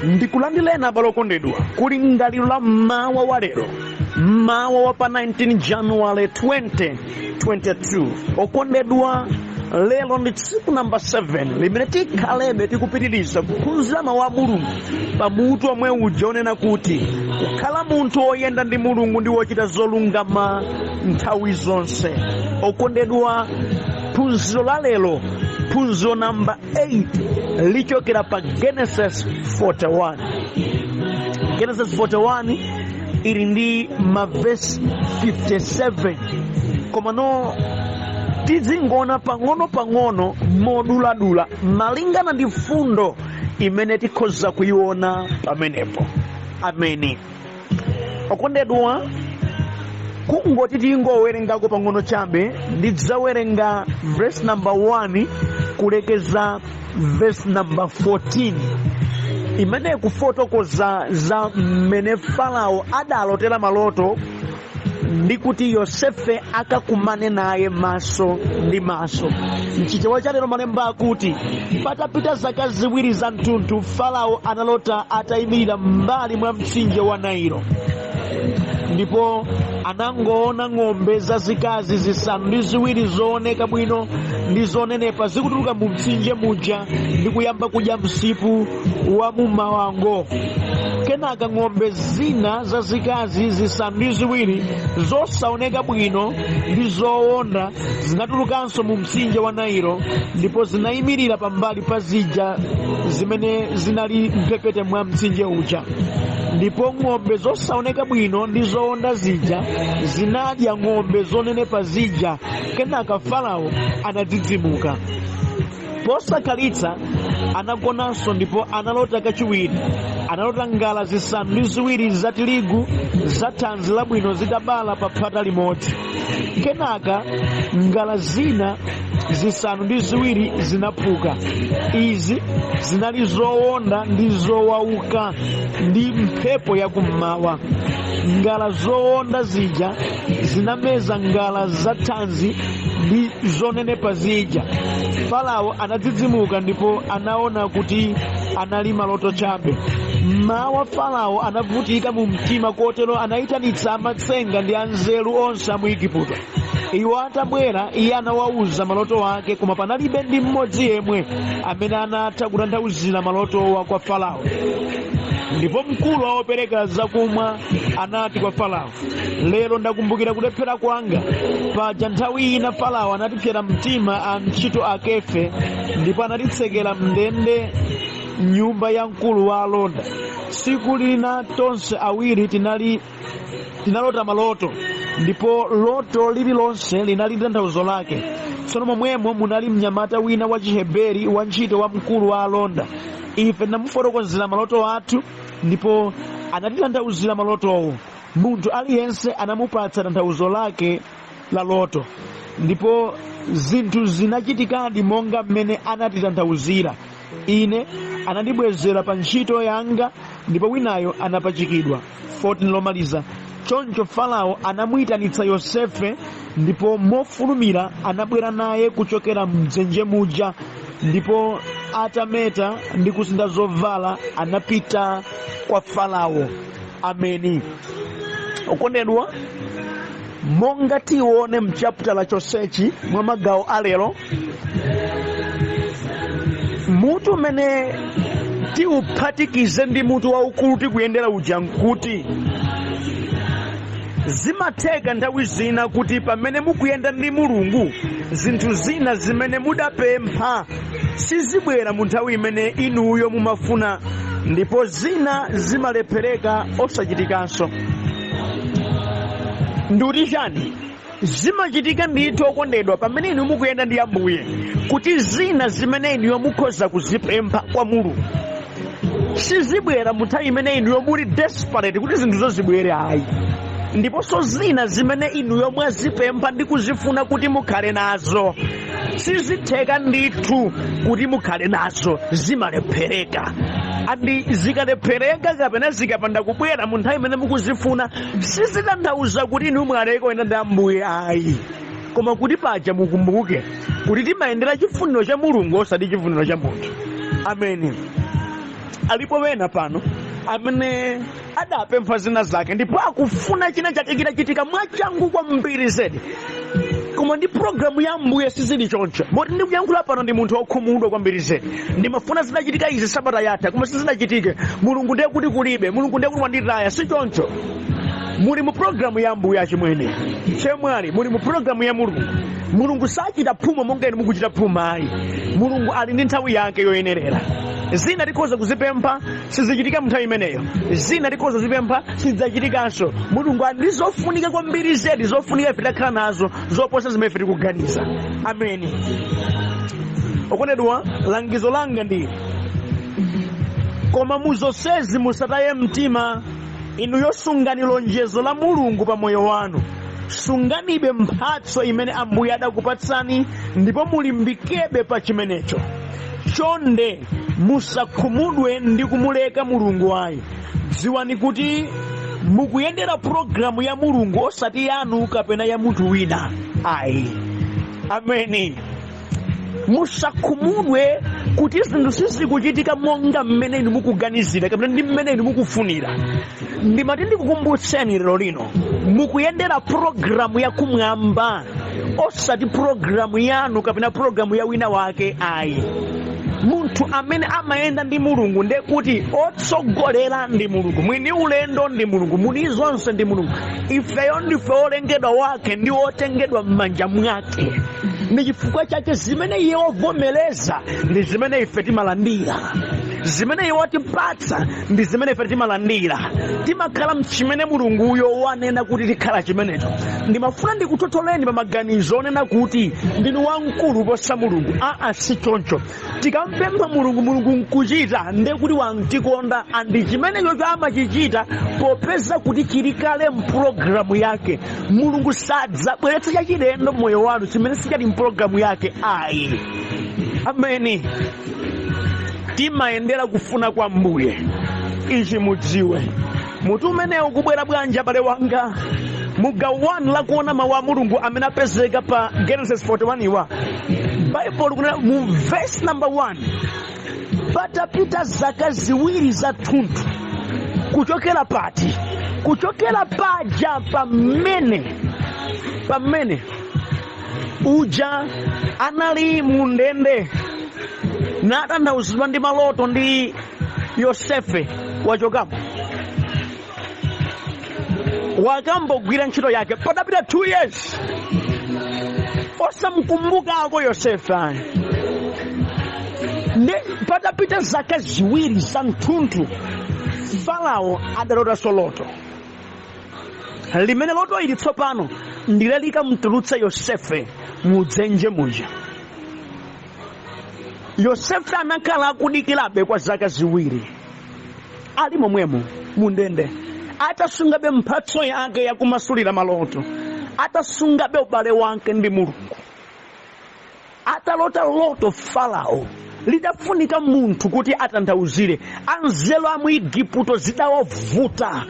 Ndikulandireni abale okondedwa kulingaliro la mmawa wa lero, mmawa wa pa 19 January 2022. Okondedwa, lero ndi tsiku namba 7 limene tikhalebe tikupitiriza kuphunzira mawu a Mulungu pamutu omwe uja onena kuti kukhala munthu woyenda ndi Mulungu ndi wochita zolungama nthawi zonse. Okondedwa, phunziro la lero, phunziro namba 8, lichokera pa Genesis 41. Genesis 41 ili ndi mavesi 57, komano tidzingona pang'ono-pang'ono moduladula malingana ndi fundo imene tikhoza kuiona pamenepo. Ameni. Okondedwa, kungoti tingowerengako pang'ono chabe, ndidzawerenga verse number 1 kulekeza verse number 14, imene kufotokoza za mmene Farao adalotera maloto ndi kuti Yosefe akakumane naye maso ndi maso. Mchichewa cha lero malemba akuti, patapita zaka 2 za mtunthu, Farao analota atayimirira m'mbali mwa mtsinje wa Nailo, ndipo anangoona ng'ombe zazikazi 7 zooneka bwino ndi zonenepa zikutuluka mu mtsinje muja ndi kuyamba kudya msipu wa mumawango. Kenaka ng'ombe zina zazikazi 7 zosaoneka bwino ndi zowonda zinatulukanso mu mtsinje wa Nailo, ndipo zinayimirira pambali pa zija zimene zinali mphepete mwa mtsinje uja. Ndipo ng'ombe zosaoneka bwino ndi zowonda zija zinadya ng'ombe zonenepa zija. Kenaka Farao anadzidzimuka. Posakhalitsa anagonanso ndipo analota kachiwiri. Analota ngala 7 za tirigu za thanzi labwino zitabala pa phata limodzi. Kenaka ngala zina 7 zinaphuka. Izi zinali zowonda ndi zowauka ndi mphepo yakummawa. Ngala zowonda zija zinameza ngala za thanzi ndi zonenepa zija. Farao anadzidzimuka ndipo anaona kuti anali maloto chabe. Mmawa Farao anavutika mu mtima, kotero anayitanitsa amatsenga ndi anzeru onse a mu Igupto. Iwo atabwera, iye anawawuza maloto ake, koma panalibe ndi mmodzi yemwe amene anatha kutanthauzira malotowa kwa Farao. Ndipo mkulu wa opereka zakumwa anati kwa Farao, lero ndakumbukira kulephera kwanga. Paja nthawi ina Farao anatipsera mtima antchito akefe, ndipo anatitsekera mndende nyumba ya mkulu wa alonda. Tsiku lina tonse awiri tinalota maloto, ndipo loto lililonse linali ndi tanthauzo lake. Tsono momwemo munali mnyamata wina wa Chiheberi, wantchito wa mkulu wa alonda. Ife tinamufotokozera maloto athu, ndipo anatitanthauzira malotowo. Munthu aliyense anamupatsa tanthauzo lake la loto, ndipo zinthu zinachitikadi monga mmene anatitanthauzira. Ine anandibwezera pa ntchito yanga, ndipo winayo anapachikidwa. 14 lomaliza. Choncho Farao anamuyitanitsa Yosefe, ndipo mofulumira anabwera naye kuchokera mdzenje muja, ndipo atameta ndi kusintha zovala anapita kwa Farao. Ameni. Okondedwa, monga tione mchaputala chonsechi mwa magawo alero, mutu umene tiuphatikize ndi mutu waukulu tikuyendera uja nkuti zimatheka nthawi zina kuti pamene mukuyenda ndi Mulungu, zinthu zina zimene mudapempha sizibwera mu nthawi imene inuyo mumafuna, ndipo zina zimalephereka osachitikanso. Ndikuti chani? Zimachitika ndithu, okondedwa, pamene inu mukuyenda ndi Ambuye, kuti zina zimene inuyo mukhoza kuzipempha kwa Mulungu sizibwera mu nthawi imene inuyo muli desperate kuti zinthuzo zibwere, ayi. Ndiponso zina zimene inuyo mwazipempha ndi kuzifuna kuti mukhale nazo sizitheka ndithu kuti mukhale nazo, zimalephereka. And zikalephereka kapena zikapanda kubwera mu nthawi imene mukuzifuna, sizitanthauza kuti inu mwaleka kuyenda ndi Ambuye, ayi, koma kuti paja mukumbuke kuti timayendera chifuniro cha Mulungu osati chifuniro cha munthu. Ameni. Alipo wena pano amene adapempha zina zake ndipo akufuna china chake chitachitika mwachangu kwambiri zedi, koma ndi programu ya Ambuye sizili choncho. Moti ndikuyankhula pano ndi munthu wokhumudwa kwambiri zedi. Ndimafuna zidachitika izi sabata yatha, koma sizinachitike. Mulungu ndiye kuti kulibe, Mulungu ndiye kuti wanditaya. Si choncho. Muli mu programu ya Ambuye, achimwene, chemwali, muli mu programu ya Mulungu. Mulungu sachita phuma monga inu mukuchita phuma, ayi. Mulungu ali ndi nthawi yake yoyenerera. Zina tikhoza kuzipempha, sizichitika mnthawi imeneyo. Zina tikhoza kuzipempha, sizidzachitikanso. Mulungu ali ndi zofunika kwambiri zedi, zofunika ife takhala nazo zoposa zimene ife tikuganiza. Ameni. Okondedwa, langizo langa ndi: koma muzonsezi musataye mtima. Inuyo sungani lonjezo la Mulungu pa moyo wanu, sunganibe mphatso imene Ambuye adakupatsani, ndipo mulimbikebe pa chimenecho. Chonde musakhumudwe ndi kumuleka Mulungu ayi. Dziwani kuti mukuyendera pulogalamu ya Mulungu, osati yanu kapena ya munthu wina ayi. Ameni. Musakhumudwe kuti zinthu sizikuchitika monga mmene inu mukuganizira kapena ndi mmene inu mukufunira. Ndimati ndikukumbutseni lero lino, mukuyendera pulogalamu yakumwamba, osati pulogalamu yanu kapena pulogalamu ya wina wake ayi. Munthu amene amayenda ndi Mulungu, ndiye kuti otsogolera ndi Mulungu, mwini ulendo ndi Mulungu, mwini zonse ndi Mulungu. Ifeyo ndife olengedwa wake ndi otengedwa m'manja mwake. Ndi chifukwa chake zimene iye wavomereza ndi zimene ife timalandira, zimene iye watipatsa ndi zimene ife timalandira. Timakhala mchimene Mulunguyo wanena kuti tikhala chimenecho. Ndimafuna ndikuthotholeni pa maganizo onena kuti ndinu wamkulu posa Mulungu. Aa, si choncho. Tikampempha Mulungu, Mulungu nkuchita, ndiye kuti wamtikonda, andi chimenecho amachichita popeza kuti chili kale mpulogalamu yake. Mulungu sadzabweretsa chachilendo moyo wanu chimene sichali mpulogalamu yake ayi. Ameni. Timayendera kufuna kwa Mbuye, ichi mudziwe. Mutu umenewu kubwera bwanji, abale wanga? Mugawo 1 lakuona mawu a Mulungu amene apezeka pa Genesis 41 iwa, Baibulo kunena mu verse number 1: patapita zaka 2 za thunthu kuchokera pati? Kuchokera paja pamene uja anali mu ndende natanthauzidwa ndi maloto ndi Yosefe, wachokamo, wakambogwira ntchito yake. Patapita 2 years osamkumbukako Yosefe ayi. Ndi patapita zaka 2 za mthunthu, Farao adalotanso loto, limene loto ili tsopano ndile likamtulutsa Yosefe mudzenje muja. Yosefe anakhala akudikirabe kwa zaka 2 ali momwemo mundende, atasungabe mphatso yake yakumasulira maloto, atasungabe ubale wake ndi Mulungu. Atalota loto Farao, lidafunika munthu kuti atanthauzire. Anzeru a mu Igupto zidawavuta.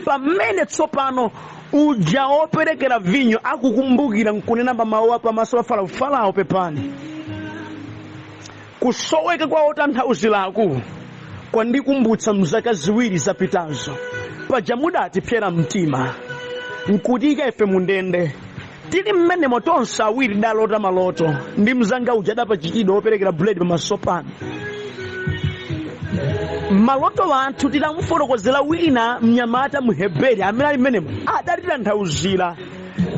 Pamene tsopano uja woperekera vinyo akukumbukira nkunena pamawu pamaso pa Farao: "Farao, pepani, kusoweka kwa otanthauziraku kwandikumbutsa mzaka 2 zapitazo paja mudatipsera mtima nkutika ife mundende. Tili mmenemo tonse awiri dalota maloto ndi mzanga uja adapachikidwa woperekera buledi pamaso pano. Maloto athu titamufotokozera wina mnyamata Mheberi amene ali mmenemo, adatitanthauzira,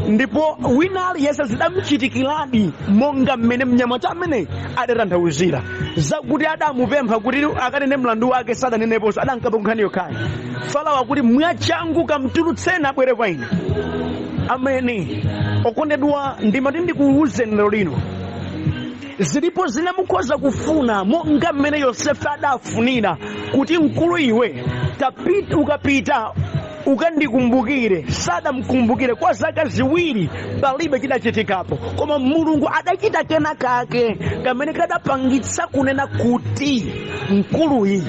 ndipo wina aliyense zidamuchitikiradi monga mmene mnyamata amene adatanthauzira." Zakuti adamupempha kuti akanene mlandu wake sadaneneponso, adankapa nkhani yokhayo. Farao akuti, "Mwachangu kamtulutseni abwere kwa ine." Ameni. Okondedwa, ndimati ndikuwuzeni lero lino, zilipo zina mukhoza kufuna monga mmene Yosefe adafunira kuti mkulu iwe tapita, ukapita ukandikumbukire. Sadamkumbukire kwa zaka 2, palibe chidachitikapo. Koma Mulungu adachita kena kake kamene kadapangitsa kunena kuti mkuluyi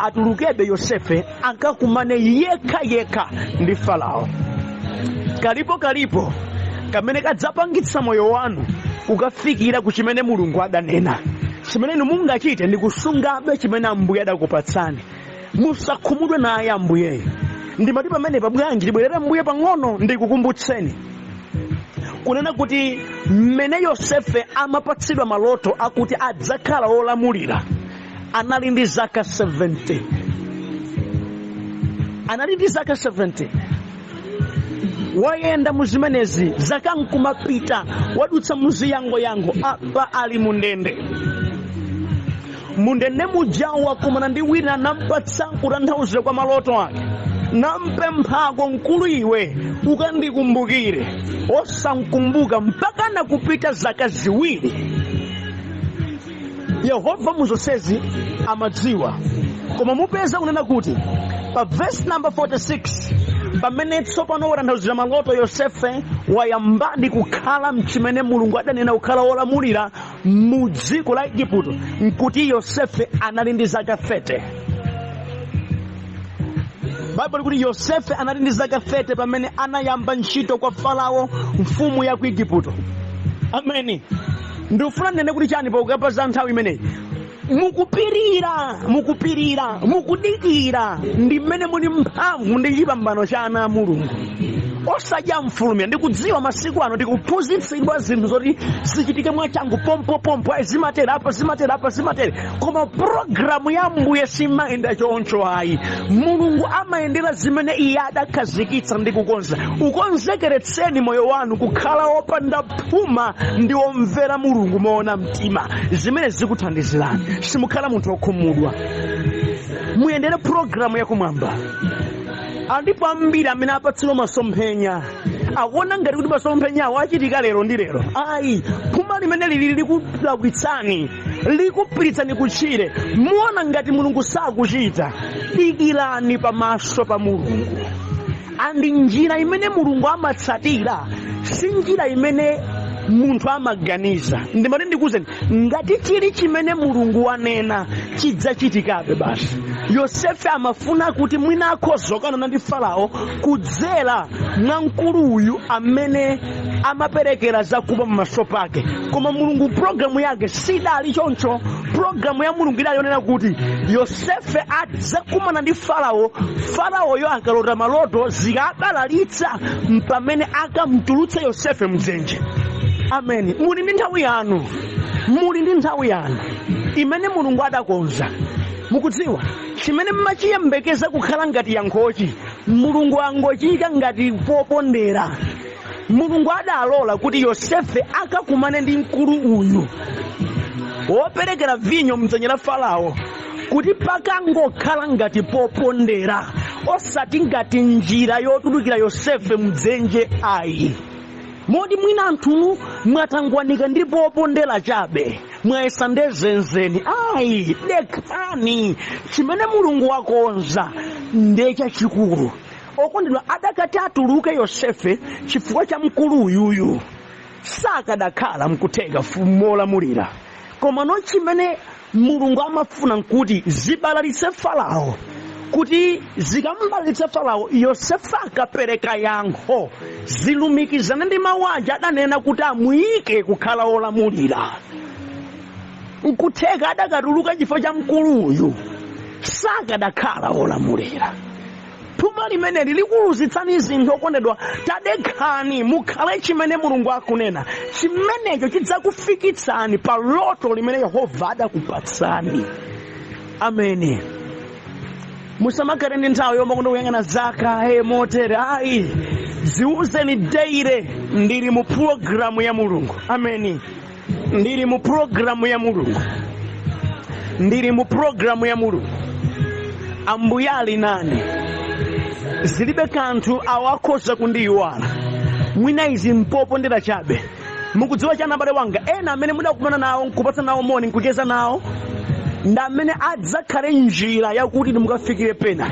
atulukebe Yosefe akakumane yekha yekha ndi Farao. Kalipo kalipo kamene kadzapangitsa moyo wanu kukafikira ku chimene Mulungu adanena. Chimene inu mungachite ndi kusungabe chimene Ambuye adakupatsani. Musakhumudwe naye Ambuyeyo. Ndimati pamenepa bwanji tibwerere mbuyo pang'ono ndikukumbutseni kunena kuti mmene Yosefe amapatsidwa maloto akuti adzakhala wolamulira, anali ndi zaka 70. Anali ndi zaka 70. Wayenda mu zimenezi zaka nkumapita, wadutsa muziyangoyango, apa ali mundende. Mundende muja wakumana ndi wina, nampatsa kutanthauzira kwa maloto ake, nampemphako, mkulu iwe ukandikumbukire. Osamkumbuka mpaka nakupita zaka 2. Yehova muzonsezi amadziwa. Koma mupeza kunena kuti pa verse number 46, pamene tsopano watanthauzira maloto Yosefe, wayambadi kukhala mchimene Mulungu adanena, kukhala wolamulira mu dziko la Igupto, nkuti Yosefe anali ndi zaka 30. Baibulo likuti Yosefe anali ndi zaka 30 pamene anayamba ntchito kwa Farao, mfumu ya ku Igupto. Ameni. Ndikufuna ndinene kuti chani pakukamba za nthawi imeneyi? Mukupirira, mukupirira, mukudikira, ndi mmene muli mphamvu ndi chipambano cha ana a Mulungu. Osadya mfulumira. Ndikudziwa masiku ano tikuphunzitsidwa zinthu zoti zichitike mwachangu, pompopompo, ayi, zimatere apa, zimatere apa, zimatere. Koma pulogalamu ya Ambuye simayenda choncho ayi. Mulungu amayendera zimene iye adakhazikitsa ndi kukonza. Ukonzekeretseni moyo wanu kukhala wopanda phuma ndi womvera Mulungu moona mtima. Zimene zikuthandizirani, simukhala munthu wokhumudwa. Muyendere pulogalamu yakumwamba. Alipo ambiri amene apatsidwa masomphenya, akuona ngati kuti masomphenyawo achitika lero ndi lero. Ayi, phuma limene lili likulakwitsani, likupiritsani kutchire. Muona ngati Mulungu sakuchita. Dikirani pamaso pa Mulungu. Andi njira imene Mulungu amatsatira si njira imene munthu amaganiza. Ndimati ndikuwuzeni, ngati chili chimene Mulungu wanena, chidzachitikabe basi. Yosefe amafuna kuti mwina akhoza kukanana ndi Farao kudzera mwa mkulu uyu amene amaperekera zakumwa pamaso pake, koma Mulungu pulogalamu yake sidali choncho. Pulogalamu ya Mulungu idali yonena kuti Yosefe adzakumana ndi Farao, Faraoyo akalota maloto zikabalalitsa, mpamene akamtulutse Yosefe mdzenje. Ameni. Muli ndi nthawi yanu, muli ndi nthawi yanu imene Mulungu adakonza. Mukudziwa chimene mmachiyembekeza kukhala ngati yankhochi, Mulungu angochiyika ngati popondera. Mulungu adalola kuti Yosefe akakumane ndi mkulu uyu woperekera vinyo mdzenje la Farao, kuti pakangokhala ngati popondera, osati ngati njira yotulukira Yosefe mdzenje ayi. Moti mwina anthunu mwatangwanika ndi popondera chabe, mwayesa ndezenzeni. Ayi, dekhani. Chimene Mulungu wakonza ndiye chachikulu. Okondedwa, adakati atuluke Yosefe chifukwa cha mkulu uyuyu, sakadakhala mkutheka molamulira. Koma no, chimene Mulungu amafuna nkuti zibalalitse Farao, kuti zikambalalitse Farao, Yosefe akapereka yankho zilumikizane ndi mawu aja adanena kuti amuyike kukhala wolamulira. Nkutheka adakatuluka chifukwa cha mkulu uyu, sakadakhala wolamulira. Phuma limeneli likuluzitsani zinthu. Okondedwa, tadekhani, mukhale chimene Mulungu akunena. Chimenecho chidzakufikitsani pa loto limene Yehova adakupatsani. Ameni. Musamakhale ndi nthawi yomakonda kuyang'ana zaka, hey, motere ayi. Ziwuzeni daily, ndili mu pulogalamu ya Mulungu. Ameni. Ndili mu pulogalamu ya Mulungu, ndili mu pulogalamu ya Mulungu. Ambuye ali nane. Zilibe kanthu awo akhoza kundiyiwala, mwina izi mpopondera chabe. Mukudziwa chani, abale wanga? Ena amene mudakumana nawo, nkupatsa nawo moni, nkucheza nawo, ndi amene adzakhale njira yakuti mukafikire pena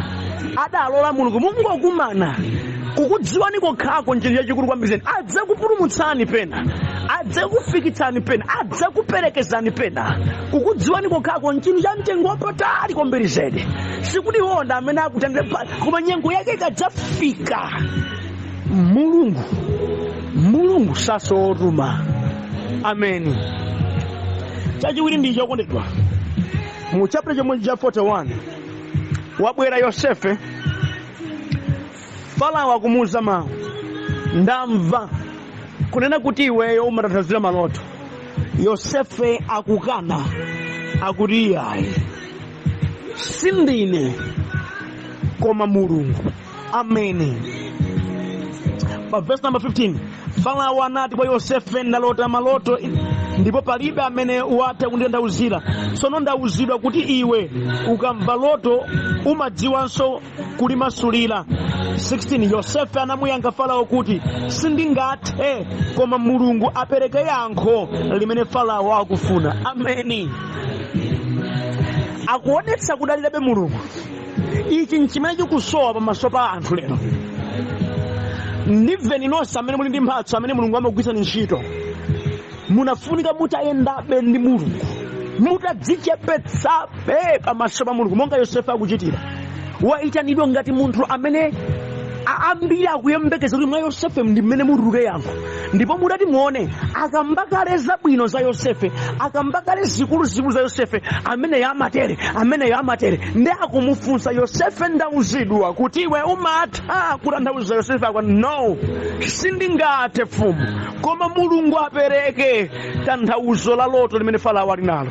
adalola Mulungu. Mungokumana, kukudziwani kokhako njira yachikulu kwambiri. Adzakupulumutsani pena, adzakufikitsani pena, adzakuperekezani pena. Kukudziwani kokhako nchinthu cha mtengo wapatali kwambiri zedi. Sikuti iwo ndi amene akutandire, koma nyengo yake ikadzafika, Mulungu sasowotuma. Ameni. Chachiwiri ndi chokondedwa, mu chapter chomwe cha 41 wabwera Yosefe. Farao akumuuza mawu, "Ndamva kunena kuti iweyo umatanthauzira maloto." Yosefe akukana, akuti, "Iyayi, sindine koma Mulungu." Amene pa verse number 15 Farao anati kwa Yosefe, "Ndalota maloto ndipo palibe amene watha kunditanthauzira. Tsono ndawuzidwa kuti iwe ukamva loto umadziwanso kulimasulira." 16 Yosefe anamuyankha Farao kuti, "Sindingathe, koma Mulungu apereke yankho limene Farao akufuna." Ameni. Akuonetsa kudalirabe Mulungu. Ichi nchimene chikusowa pamaso pa anthu lero. Ndimveni nonse amene muli ndi mphatso, amene Mulungu amagwiritsa ntchito, munafunika mutayendabe ndi Mulungu, mutadzichepetsabe pamaso pa Mulungu monga Yosefe akuchitira. Wayitanidwa ngati munthu amene ambiri akuyembekeza kuti mwa Yosefe ndi mmene mutuluke yankho. Ndipo mutati muone, akambakale zabwino za Yosefe, akambakale zikuluzikulu za Yosefe, ameneyo amatere, ameneyo amatere. Ndi akumufunsa Yosefe, "Ndauzidwa kuti iwe umatha kutanthauza." Yosefe akuti, "No, sindingathe mfumu, koma Mulungu apereke tanthauzo la loto limene Farao ali nalo."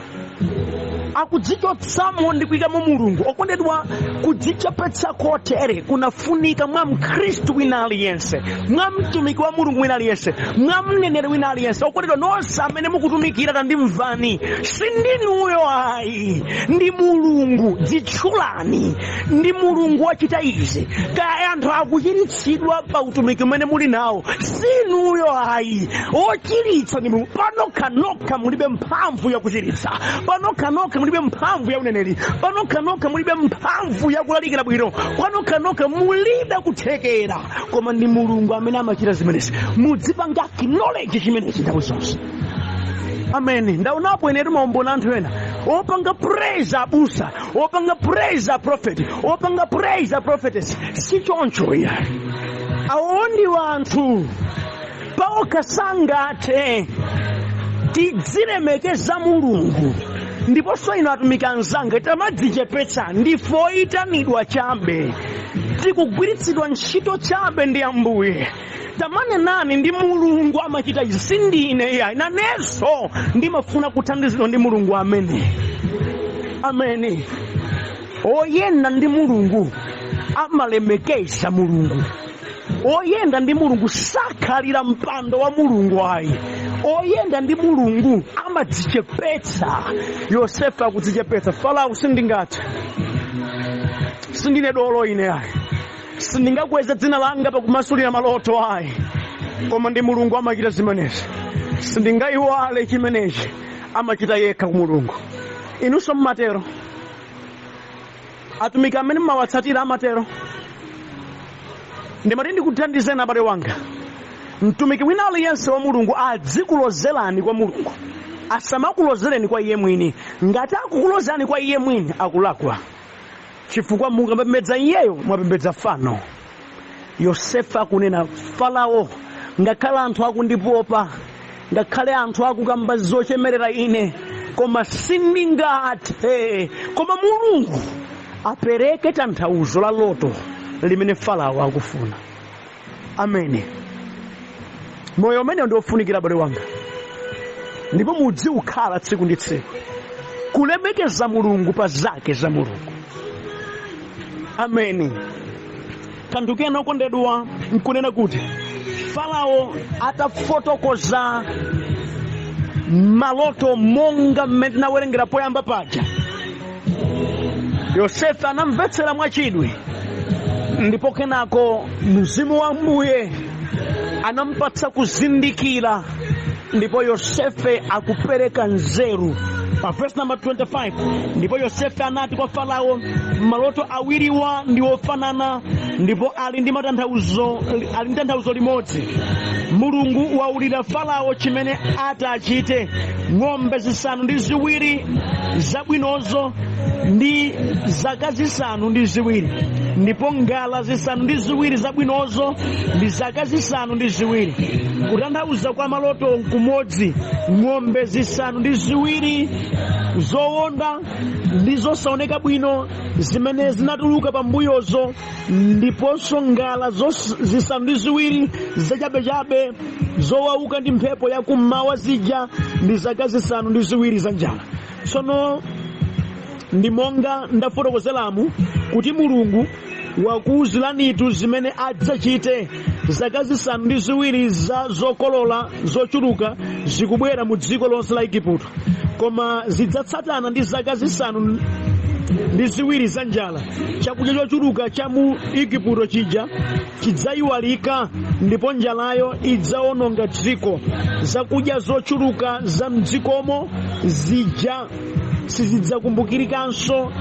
Akudzichotsamo ndi kuyikamo Mulungu. Okondedwa, kudzichepetsa kotere kunafunika mwa Mkhristu wina aliyense, mwa mtumiki wa Mulungu wina aliyense, mwa mneneri wina aliyense. Okondedwa nonse amene mukutumikira, tandimvani, sindinuyo ayi, ndi Mulungu. Dzitchulani, ndi Mulungu wachita izi. Kaya anthu akuchiritsidwa pa utumiki umene muli nawo, sinuyo ayi, ochiritsa ndi Mulungu. Panokhanokha mulibe mphamvu yakuchiritsa, panokhanokha mulibe mphamvu ya uneneri, panokhanokha mulibe mphamvu yakulalikira bwino, panokhanokha mulibe kuthekera, koma ndi Mulungu amene amachita zimenezi. Mudzipanga acknowledge chimenechi nthawi zonse. Amene ndaonapo ine timaumbona anthu ena opanga praise abusa, opanga praise a prophet, opanga praise a prophetess. Si choncho iya, awo ndi anthu paokha sangathe. Tidzilemekeza Mulungu. Ndiponso ino atumiki anzanga, tamadzichepetsa. Ndife oyitanidwa chabe, tikugwiritsidwa ntchito chabe ndi Ambuye. Tamanenani, ndi Mulungu amachita izi, sindine iyayi. Nanenso ndimafuna kuthandizidwa ndi Mulungu amene amene oyenda ndi Mulungu amalemekeza Mulungu. Oyenda ndi Mulungu sakhalira mpando wa Mulungu ayi. Oyenda ndi Mulungu amadzichepetsa. Yosefe akudzichepetsa. "Farao, sindingathe, sindine dolo ine ayi, sindingakweze dzina langa pakumasulira maloto ayi, koma ndi Mulungu amachita zimenezi. Sindingayiwale chimenechi, amachita yekha ku Mulungu." Inunso mmatero? Atumiki amene mmawatsatira amatero? Ndimati ndikuthandizeni, abale wanga, mtumiki wina aliyense wa Mulungu adzikulozerani kwa Mulungu, asamakulozereni kwa iye mwini. Ngati akukulozerani kwa iye mwini, akulakwa, chifukwa mukapembedza iyeyo mwapembedza fano. Yosefe akunena, "Farao, ngakhale anthu akundipopa, ngakhale anthu akukamba zochemerera ine, koma sindingathe, koma Mulungu apereke tanthauzo la loto limene Farao akufuna." Amene moyo umenewo ndi ofunikira, abale wanga, ndipo mudziukhala tsiku ndi tsiku, kulemekeza Mulungu pa zake za Mulungu. Ameni. Kanthu kena, okondedwa, nkunena kuti Farao atafotokoza maloto monga mmene tinawerengera poyamba paja, Yosefe anamvetsera mwachidwi, ndipo kenako Mzimu wa Mbuye anampatsa kuzindikira, ndipo Yosefe akupereka nzeru pa verse number 25. Ndipo Yosefe anati kwa Farao, "Maloto awiriwa ndi ofanana ndipo ali ndi matanthauzo, ali ndi tanthauzo limodzi. Mulungu waulira Farao chimene ati achite. Ng'ombe 7 zabwinozo ndi zaka 7. Ndipo ngala zisanu ndi ziwiri zabwinozo ndi zaka zisanu ndi ziwiri. Kutanthauza kwa maloto nkumodzi: ng'ombe zisanu ndi ziwiri zowonda ndi zosaoneka bwino zimene zinatuluka pambuyozo, ndiponso ngala zisanu ndi ziwiri zachabechabe zowauka ndi mphepo yakummawa zija ndi zaka zisanu ndi ziwiri za njala. Tsono ndi monga ndafotokozeramu kuti Mulungu wakuwuziranitu zimene adzachite. Zaka zisanu ndi ziwiri za zokolola zochuluka zikubwera mu dziko lonse la Igupto, koma zidzatsatana ndi zaka zisanu ndi ziwiri za njala. Chakudya chochuluka cha mu Igupto chija chidzayiwalika, ndipo njalayo idzawononga dziko. Zakudya zochuluka za mdzikomo zija sizidzakumbukirikanso,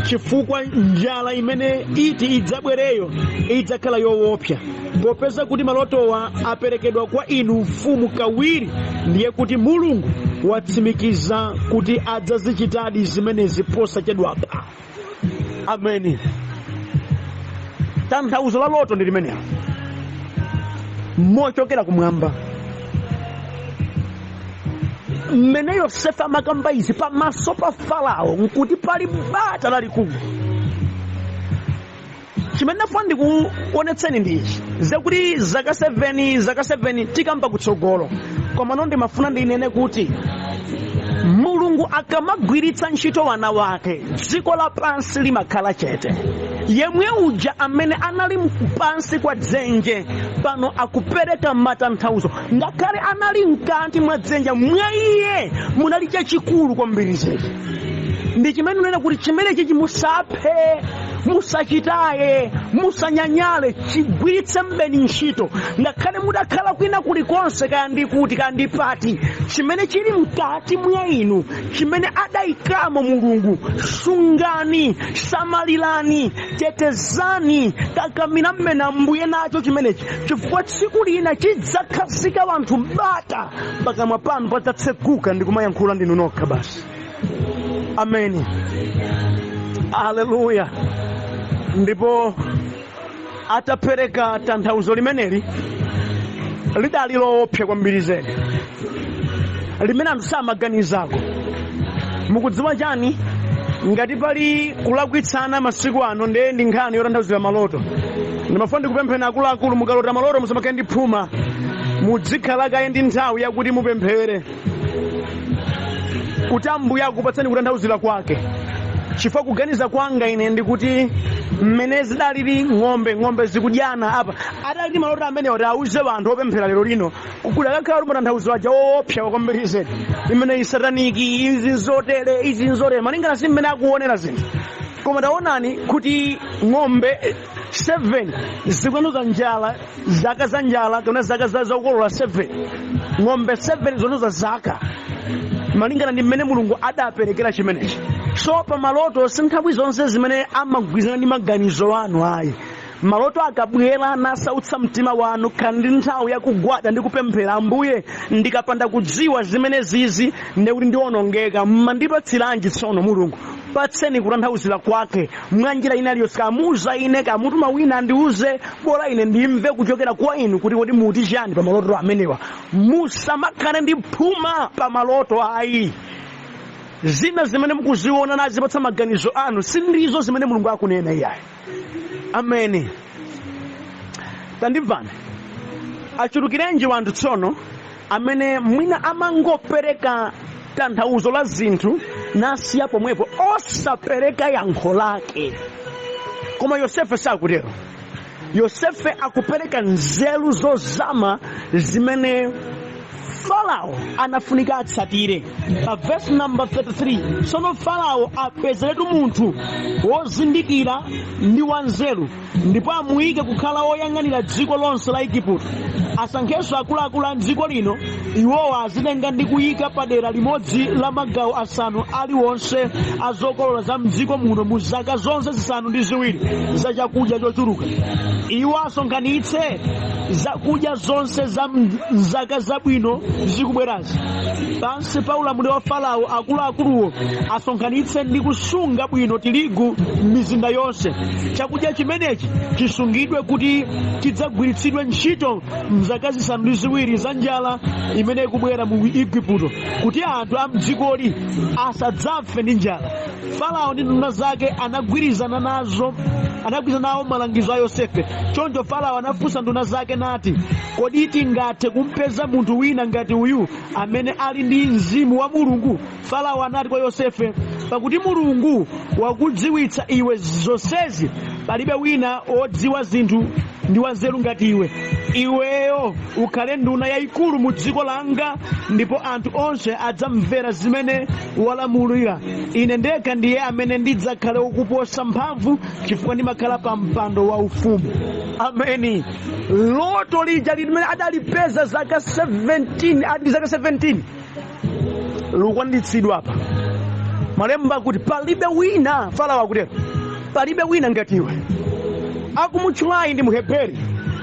chifukwa njala imene iti idzabwereyo idzakhala yoopsa. Popeza kuti malotowa aperekedwa kwa inu mfumu kawiri, ndiye kuti Mulungu watsimikiza kuti adzazichitadi zimenezi posachedwapa. Ameni. Tanthauzo la loto ndi limenelo mochokera kumwamba. Mmene Yosefe amakamba izi pamaso pa Farao, nkuti pali bata lalikulu. Chimene ndafuna ndikuonetseni ndi ichi, zakuti zaka 7, zaka 7 tikamba kutsogolo, komano ndimafuna ndinene kuti Mulungu akamagwiritsa ntchito wana wake, dziko lapansi limakhala chete. Yemwe uja amene anali pansi kwa dzenje pano akupereka matanthauzo. Ngakhale anali mkati mwa dzenje, mwa iye munali chachikulu kwambiri zedi. Ndi chimene unena kuti chimene chichi musaphe, musachitaye, musanyanyale, chigwiritse mbeni ntchito. Ngakhale mudakhala kwina kulikonse, kaya ndi kuti kaya ndi pati, chimene chili mkati mwa inu, chimene adayikamo Mulungu, sungani, samalirani, tetezani, kakamira mmene Ambuye nacho chimenechi, chifukwa tsiku lina chidzakhazika wanthu bata pakamwa panu padzatseguka ndi kumayankhula ndinu nokha basi. Ameni, aleluya. Ndipo atapereka tanthauzo limeneli, lidali loopsa kwambiri zedi, limene anthu samaganizako. Mukudziwa chani? Ngati pali kulakwitsana masiku ano, ndiye ndi nkhani yotanthauzira maloto. Ndimafuna ndikupempheni akuluakulu, mukalota maloto musamakhale ndi phuma, muzikhala kaye ndi nthawi yakuti mupemphere kuti Ambuye akupatseni kutanthauzira kwake. Chifukwa kuganiza kwanga ine ndikuti mmene zidalili ng'ombe zikudyana apa, adali ndi maloto amenewa kuti auze anthu opemphera lero lino, kuti akakhala kuti matanthauzo aja woopsa kwambiri zedi, imene i satanic, izi nzotere, izi nzotere, malingana si mmene akuonera zinthu. Koma taonani kuti ng'ombe 7 zikutanthauza njala, zaka za njala kapena zaka za zokolola 7. Ng'ombe 7 zotanthauza zaka, malingana ndi mmene Mulungu adaperekera chimenechi. So pa maloto si nthawi zonse zimene amagwirizana ndi maganizo anu ayi. Maloto akabwera nasautsa mtima wanu, khalani ndi nthawi yakugwada ndi kupemphera: Ambuye, ndikapanda kudziwa zimene zizi ndikuti ndiwonongeka, mmandipatsiranji tsono? Mulungu, patseni kutanthauzira kwake mwa njira ina iliyonse. Kamuuza ine, kamutuma wina andiuze, bola ine ndimve kuchokera kwa inu kuti kodi muti chani pa maloto amenewa. Musamakhale ndi phuma pa maloto ayi. Zina zimene mukuziona nazipatsa maganizo anu sindizo zimene Mulungu akunena iyayi. Ameni. Tandimvani, achulukirenji wanthu tsono amene mwina amangopereka tanthauzo la zinthu nasiya pomwepo, osapereka yankho lake. Koma Yosefe sakutero. Yosefe akupereka nzeru zozama zimene Farao anafunika atsatire. Pa verse number 33: Tsono Farao apezeretu munthu wozindikira ndi wanzeru, ndipo amuyike kukhala woyang'anira dziko lonse la Igupto. Asankhenso akuluakulu a dziko lino. Iwowa azitenga ndi kuyika padera limodzi la magawo asanu aliwonse a zokolola za mdziko muno mu zaka zonse zisanu ndi ziwiri za chakudya chochuluka. Iwo asonkhanitse zakudya zonse za mzaka zabwino. zikubwerazi. Pansi pa ulamuliro wa Farao, akuluakuluwo asonkhanitse ndi kusunga bwino tirigu m'mizinda yonse. Chakudya chimenechi chisungidwe kuti chidzagwiritsidwe ntchito mzaka 7 za njala imene ikubwera mu Igupto, kuti anthu a mdzikoli asadzafe ndi njala. Farao ndi nduna zake anagwirizana nawo malangizo a Yosefe. Choncho Farao anafunsa nduna zake nati, "Kodi tingathe kumpeza munthu wina ngati uyu amene ali ndi mzimu wa Mulungu?" Farao anati kwa Yosefe, "Pakuti Mulungu wakudziwitsa iwe zonsezi, palibe wina wodziwa zinthu ndi wanzeru ngati iwe. Iweyo ukhale nduna yayikulu mu dziko langa, ndipo anthu onse adzamvera zimene walamulira. Ine ndekha ndiye amene ndidzakhale wokuposa mphamvu, chifukwa ndimakhala pa mpando waufumu." Ameni. Loto lija limene adalipeza zaka 17, adi zaka 17, likukwaniritsidwa apa. Malemba akuti palibe wina, Farao akutero, palibe wina ngati iwe. Akumutchulayi ndi Muheberi,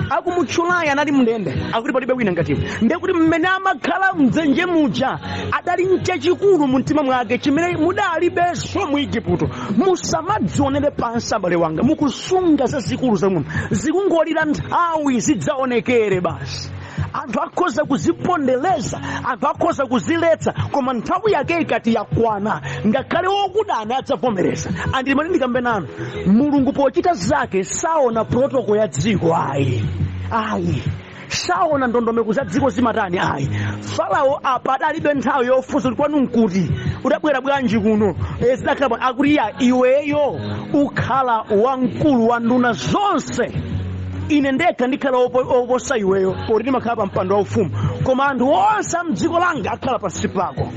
akumutchulayi anali mndende, akuti palibe wina ngati iwe. Ndiye kuti mmene amakhala mdzenje muja adali nchachikulu mu mtima mwake chimene mudalibenso mu Igupto. Musamadzionere pansi, abale wanga. Mukusunga zazikulu za muno, zikungolira nthawi zidzaonekere basi. Anthu akhoza kuzipondereza, anthu akhoza kuziletsa, koma nthawi yake ikati yakwana, ngakhale wokudana adzavomereza. Andimati ndikambe nanu, Mulungu pochita zake saona protocol ya dziko, ayi, ayi, saona ndondomeko za dziko zimatani, ayi. Farao apa adalibe nthawi yofunsa kuti kwanu nkuti, udabwera bwanji kuno, zidakhala bwanji. Akuti ya, iweyo ukhala wamkulu wa nduna zonse, ine ndekha ndikhala oposa iweyo poti ndimakhala pa mpando waufumu, koma anthu onse a mdziko langa akhala pansi pako.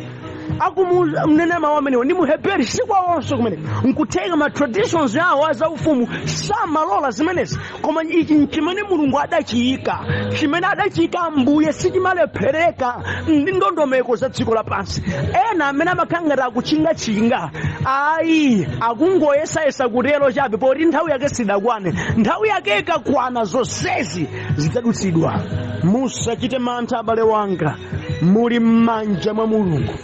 Akumnena mawu amenewo ndi Muheberi, sikwawonso kumene nkutheka ma traditions awo azaufumu samalola zimenezi, koma ichi nchimene Mulungu adachiyika. Chimene adachiyika Ambuye sichimalephereka ndi ndondomeko za dziko lapansi. Ena amene amakhala ngati akutchingatchinga, ayi, akungoyesayesa kutero chabe poti nthawi yake sidakwane. Nthawi yake ikakwana, zonsezi zidzadutsidwa. Musachite mantha, abale wanga, muli m'manja mwa Mulungu,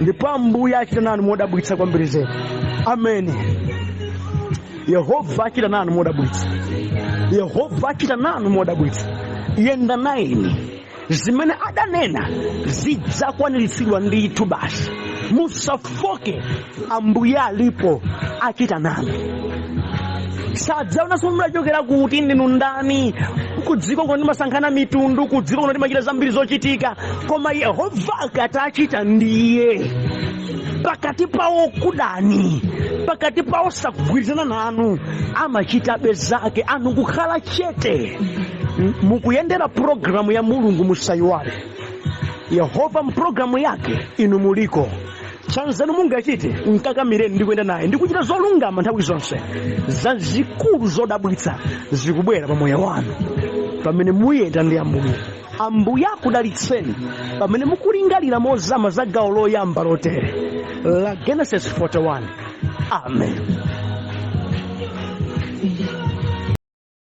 ndipo Ambuye achita nanu modabwitsa kwambiri zedi. Ameni. Yehova achita nanu modabwitsa, Yehova achita nanu modabwitsa. Yenda naye, zimene adanena zidzakwaniritsidwa ndithu basi. Musafoke, Ambuye alipo, achita nanu. Sadzaonanso mudachokera kuti, ndinu ndani. Kudziko kuno ndimasankhana mitundu, kudziko kuno ndimachita zambiri zochitika, koma Yehova akati achita ndiye pakati pawo kudani, pakati pawo sakugwirizana nanu, amachitabe zake, anu kukhala chete. Mukuyendera pulogalamu ya Mulungu, musayiwale Yehova mpulogalamu yake inu muliko. Chanzeru mungachite, nkakamireni ndi kuyenda naye ndi kuchita zolungama nthawi zonse. Zazikulu zodabwitsa zikubwera pa moyo wanu pamene muyenda ndi Ambuye. Ambuye akudalitseni pamene mukulingalira mozama za gawo loyamba lotere la Genesis 41. Amen.